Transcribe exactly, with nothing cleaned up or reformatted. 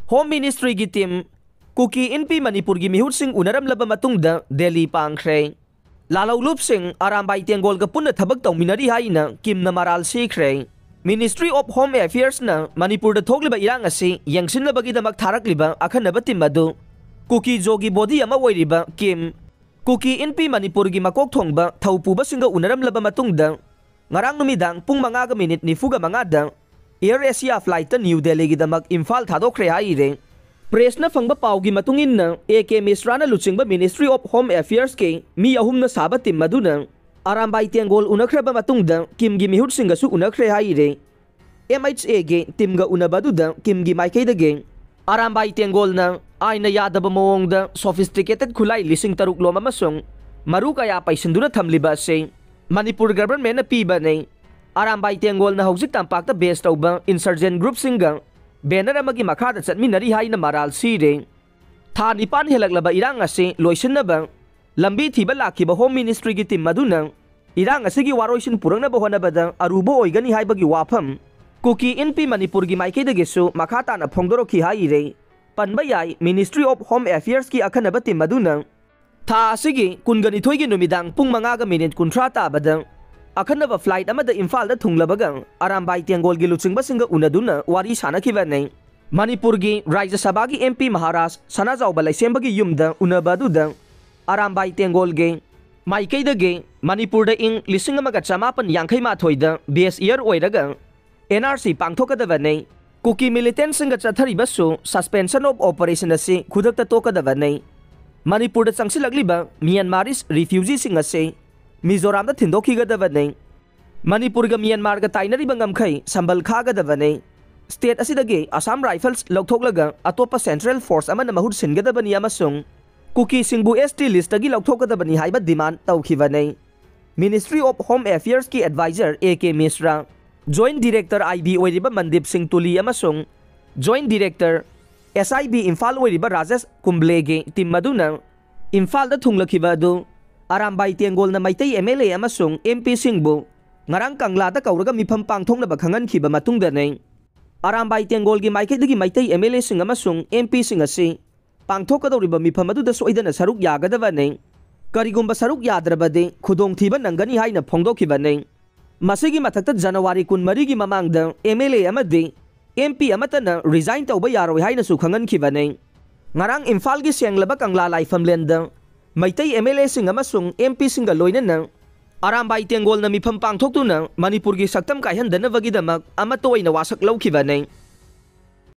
Home Ministry-ꯒꯤ team ꯀꯨꯀꯤ ꯏꯟꯄꯤ ꯃꯅꯤꯄꯨꯔꯒꯤ ꯃꯤꯍꯨꯠꯁꯤꯡ ꯎꯅꯔꯝꯂꯕ ꯃꯇꯨꯡꯗ ꯗꯦꯜꯂꯤ ꯄꯥꯡꯈ꯭ꯔꯦ꯫ ꯂꯥꯜꯍꯧꯂꯨꯞꯁꯤꯡ ꯑꯔꯥꯝꯕꯥꯏ ꯇꯦꯡꯒꯣꯜꯒ ꯄꯨꯟꯅ ꯊꯕꯛ ꯇꯧꯃꯤꯟꯅꯔꯤ ꯍꯥꯏꯅ ꯀꯤꯝꯅ ꯃꯔꯥꯜ ꯁꯤꯈ꯭ꯔꯦ꯫ Ministry of Home Affairs-ꯅ ꯃꯅꯤꯄꯨꯔꯗ ꯊꯣꯛꯂꯤꯕ ꯏꯔꯥꯡ ꯑꯁꯤ ꯌꯦꯡꯁꯤꯟꯅꯕꯒꯤꯗꯃꯛ ꯊꯥꯔꯛꯂꯤꯕ ꯑꯈꯟꯅꯕ team ꯑꯗꯨ ꯀꯨꯀꯤ ꯖꯣꯒꯤ body ꯑꯃ ꯑꯣꯏꯔꯤꯕ ꯀꯤꯝ, ꯀꯨꯀꯤ ꯏꯟꯄꯤ ꯃꯅꯤꯄꯨꯔꯒꯤ ꯃꯀꯣꯛ ꯊꯣꯡꯕ ꯊꯧꯄꯨꯕꯁꯤꯡꯒ ꯎꯅꯔꯝꯂꯕ ꯃꯇꯨꯡꯗ ꯉꯔꯥꯡ ꯅꯨꯃꯤꯗꯥꯡ ꯄꯨꯡ ꯃꯉꯥꯒ minute ꯅꯤꯐꯨꯒ ꯃꯉꯥꯗ Air Asia flight-ꯇ ꯅ꯭ꯌꯨ ꯗꯦꯜꯂꯤꯒꯤꯗꯃꯛ ꯏꯝꯐꯥꯜ ꯊꯥꯗꯣꯛꯈ꯭ꯔꯦ ꯍꯥꯏꯔꯦ꯫ Press-ꯅ ꯐꯪꯕ ꯄꯥꯎꯒꯤ ꯃꯇꯨꯡ ꯏꯟꯅ, ꯑꯦ ꯀꯦ ꯃꯤꯁ꯭ꯔꯥꯅ ꯂꯨꯆꯤꯡꯕ Ministry of Home Affairs-ꯀꯤ ꯃꯤ ꯑꯍꯨꯝꯅ ꯁꯥꯕ team ꯑꯗꯨꯅ ꯑꯔꯥꯝꯕꯥꯏ ꯇꯦꯡꯒꯣꯜ ꯎꯅꯈ꯭ꯔꯕ ꯃꯇꯨꯡꯗ ꯀꯤꯝꯒꯤ ꯃꯤꯍꯨꯠꯁꯤꯡꯒꯁꯨ ꯎꯅꯈ꯭ꯔꯦ ꯍꯥꯏꯔꯦ꯫ ꯑꯦꯝ ꯑꯩꯆ ꯑꯦꯒꯤ team-ꯒ ꯎꯅꯕ ꯑꯗꯨꯗ ꯀꯤꯝꯒꯤ ꯃꯥꯏꯀꯩꯗꯒꯤ ꯑꯔꯥꯝꯕꯥꯏ ꯇꯦꯡꯒꯣꯜꯅ ꯑꯥꯏꯟꯅ ꯌꯥꯗꯕ ꯃꯑꯣꯡꯗ sophisticated ꯈꯨꯠꯂꯥꯏ ꯂꯤꯁꯤꯡ ꯇꯔꯨꯛ ꯂꯣꯝ ꯑꯃꯁꯨꯡ ꯃꯔꯨ ꯀꯌꯥ ꯄꯩꯁꯤꯟꯗꯨꯅ ꯊꯝꯂꯤꯕ ꯑꯁꯤ ꯃꯅꯤꯄꯨꯔ government-ꯅ ꯄꯤꯕꯅꯤ꯫ ꯑꯔꯥꯝꯕꯥꯏ ꯇꯦꯡꯒꯣꯜꯅ ꯍꯧꯖꯤꯛ ꯇꯝꯄꯥꯛꯇ base ꯇꯧꯕ insurgent group-ꯁꯤꯡꯒ banner ꯑꯃꯒꯤ ꯃꯈꯥꯗ ꯆꯠꯃꯤꯟꯅꯔꯤ ꯍꯥꯏꯅ ꯃꯔꯥꯜ ꯁꯤꯔꯦ꯫ ꯊꯥ ꯅꯤꯄꯥꯟ ꯍꯦꯜꯂꯛꯂꯕ ꯏꯔꯥꯡ ꯑꯁꯤ ꯂꯣꯏꯁꯤꯟꯅꯕ ꯂꯝꯕꯤ ꯊꯤꯕ ꯂꯥꯛꯈꯤꯕ Home Ministry-ꯒꯤ team ꯑꯗꯨꯅ ꯏꯔꯥꯡ ꯑꯁꯤꯒꯤ ꯋꯥꯔꯣꯏꯁꯤꯟ ꯄꯨꯔꯛꯅꯕ ꯍꯣꯠꯅꯕꯗ ꯑꯔꯨꯕ ꯑꯣꯏꯒꯅꯤ ꯍꯥꯏꯕꯒꯤ ꯋꯥꯐꯝ ꯀꯨꯀꯤ ꯏꯟꯄꯤ ꯃꯅꯤꯄꯨꯔꯒꯤ ꯃꯥꯏꯀꯩꯗꯒꯤꯁꯨ ꯃꯈꯥ ꯇꯥꯅ ꯐꯣꯡꯗꯣꯔꯛꯈꯤ ꯍꯥꯏꯔꯦ꯫ ꯄꯟꯕ ꯌꯥꯏ, Ministry of Home Affairs-ꯀꯤ ꯑꯈꯟꯅꯕ team ꯑꯗꯨꯅ ꯊꯥ ꯑꯁꯤꯒꯤ ꯀꯨꯟꯒ ꯅꯤꯊꯣꯏꯒꯤ ꯅꯨꯃꯤꯗꯥꯡ ꯄꯨꯡ ꯃꯉꯥꯒ minute ꯀꯨꯟꯊ꯭ꯔꯥ ꯇꯥꯕꯗ ꯑꯈꯟꯅꯕ flight ꯑꯃꯗ ꯏꯝꯐꯥꯜꯗ ꯊꯨꯡꯂꯕꯒ ꯑꯔꯥꯝꯕꯥꯏ ꯇꯦꯡꯒꯣꯜꯒꯤ ꯂꯨꯆꯤꯡꯕꯁꯤꯡꯒ ꯎꯅꯗꯨꯅ ꯋꯥꯔꯤ ꯁꯥꯅꯈꯤꯕꯅꯤ꯫ ꯃꯅꯤꯄꯨꯔꯒꯤ ꯔꯥꯖ꯭ꯌ ꯁꯚꯥꯒꯤ ꯑꯦꯝ ꯄꯤ ꯃꯍꯥꯔꯥꯖ ꯁꯅꯥꯖꯥꯎꯕ ꯂꯩꯁꯦꯝꯕꯒꯤ ꯌꯨꯝꯗ ꯎꯅꯕ ꯑꯗꯨꯗ ꯑꯔꯥꯝꯕꯥꯏ ꯇꯦꯡꯒꯣꯜꯒꯤ ꯃꯥꯏꯀꯩꯗꯒꯤ ꯃꯅꯤꯄꯨꯔꯗ ꯏꯪ ꯂꯤꯁꯤꯡ ꯑꯃꯒ ꯆꯃꯥꯄꯟ ꯌꯥꯡꯈꯩ ꯃꯥꯊꯣꯏꯗ base year ꯑꯣꯏꯔꯒ N R C ꯄꯥꯡꯊꯣꯛꯀꯗꯕꯅꯤ꯫ Kuki militant-ꯁꯤꯡꯒ ꯆꯠꯊꯔꯤꯕꯁꯨ suspension of operation ꯑꯁꯤ ꯈꯨꯗꯛꯇ ꯇꯣꯛꯀꯗꯕꯅꯤ꯫ ꯃꯅꯤꯄꯨꯔꯗ ꯆꯪꯁꯤꯜꯂꯛꯂꯤꯕ Myanmarese refugee-ꯁꯤꯡ ꯑꯁꯤ ꯃꯤꯖꯣꯔꯥꯝꯗ ꯊꯤꯟꯗꯣꯛꯈꯤꯒꯗꯕꯅꯤ꯫ ꯃꯅꯤꯄꯨꯔꯒ ꯃ꯭ꯌꯥꯟꯃꯥꯔꯒ ꯇꯥꯏꯅꯔꯤꯕ ꯉꯝꯈꯩ ꯁꯝꯕꯜ ꯈꯥꯒꯗꯕꯅꯤ꯫ State ꯑꯁꯤꯗꯒꯤ Assam Rifles ꯂꯧꯊꯣꯛꯂꯒ ꯑꯇꯣꯞꯄ central force ꯑꯃꯅ ꯃꯍꯨꯠ ꯁꯤꯟꯒꯗꯕꯅꯤ ꯑꯃꯁꯨꯡ ꯀꯨꯀꯤꯁꯤꯡꯕꯨ S T list-ꯇꯒꯤ ꯂꯧꯊꯣꯛꯀꯗꯕꯅꯤ ꯍꯥꯏꯕ demand ꯇꯧꯈꯤꯕꯅꯤ꯫ Ministry of Home Affairs-ꯀꯤ adviser A K Mishra, Joint Director I B ꯑꯣꯏꯔꯤꯕ ꯃꯟꯗꯤꯞ ꯁꯤꯡ ꯇꯨꯂꯤ ꯑꯃꯁꯨꯡ Joint Director S I B Imphal ꯑꯣꯏꯔꯤꯕ ꯔꯥꯖꯦꯁ ꯀꯨꯝꯕ꯭ꯂꯦꯒꯤ team ꯑꯗꯨꯅ ꯏꯝꯐꯥꯜꯗ ꯊꯨꯡꯂꯈꯤꯕ ꯑꯗꯨ Arambai ꯇꯦꯡꯒꯣꯜꯅ Meitei M L A ꯑꯃꯁꯨꯡ M P-ꯁꯤꯡꯕꯨ ꯉꯔꯥꯡ ꯀꯪꯂꯥꯗ ꯀꯧꯔꯒ ꯃꯤꯐꯝ ꯄꯥꯡꯊꯣꯛꯅꯕ ꯈꯪꯍꯟꯈꯤꯕ ꯃꯇꯨꯡꯗꯅꯤ꯫ ꯑꯔꯥꯝꯕꯥꯏ ꯇꯦꯡꯒꯣꯜꯒꯤ ꯃꯥꯏꯀꯩꯗꯒꯤ ꯃꯩꯇꯩ ꯑꯦꯝ ꯑꯦꯜ ꯑꯦꯁꯤꯡ ꯑꯃꯁꯨꯡ ꯑꯦꯝ ꯄꯤꯁꯤꯡ ꯑꯁꯤ ꯄꯥꯡꯊꯣꯛꯀꯗꯧꯔꯤꯕ ꯃꯤꯐꯝ ꯑꯗꯨꯗ ꯁꯣꯏꯗꯅ ꯁꯔꯨꯛ ꯌꯥꯒꯗꯕꯅꯤ꯫ ꯀꯔꯤꯒꯨꯝꯕ ꯁꯔꯨꯛ ꯌꯥꯗ꯭ꯔꯕꯗꯤ ꯈꯨꯗꯣꯡꯊꯤꯕ ꯅꯪꯒꯅꯤ ꯍꯥꯏꯅ ꯐꯣꯡꯗꯣꯛꯈꯤꯕꯅꯤ꯫ ꯃꯁꯤꯒꯤ ꯃꯊꯛꯇ ꯖꯅꯋꯥꯔꯤ ꯀꯨꯟꯃꯔꯤꯒꯤ ꯃꯃꯥꯡꯗ ꯑꯦꯝ ꯑꯦꯜ ꯑꯦ ꯑꯃꯗꯤ ꯑꯦꯝ ꯄꯤ ꯑꯃꯠꯇꯅ ꯔꯤꯖꯥꯏꯟ ꯇꯧꯕ ꯌꯥꯔꯣꯏ ꯍꯥꯏꯅꯁꯨ ꯈꯪꯍꯟꯈꯤꯕꯅꯤ꯫ ꯉꯔꯥꯡ ꯏꯝꯐꯥꯜꯒꯤ ꯁꯦꯡꯂꯕ ꯀꯪꯂꯥ ꯂꯥꯏꯐꯝꯂꯦꯟꯗ ꯃꯩꯇꯩ ꯑꯦꯝ ꯑꯦꯜ ꯑꯦꯁꯤꯡ ꯑꯃꯁꯨꯡ ꯑꯦꯝ ꯄꯤꯁꯤꯡꯒ ꯂꯣꯏꯅꯅ ꯑꯔꯥꯝꯕꯥꯏ ꯇꯦꯡꯒꯣꯜꯅ ꯃꯤꯐꯝ ꯄꯥꯡꯊꯣꯛꯇꯨꯅ ꯃꯅꯤꯄꯨꯔꯒꯤ ꯁꯛꯇꯝ ꯀꯥꯏꯍꯟꯗꯅꯕꯒꯤꯗꯃꯛ ꯑꯃꯠꯇ ꯑꯣꯏꯅ ꯋꯥꯁꯛ ꯂꯧꯈꯤꯕꯅꯤ꯫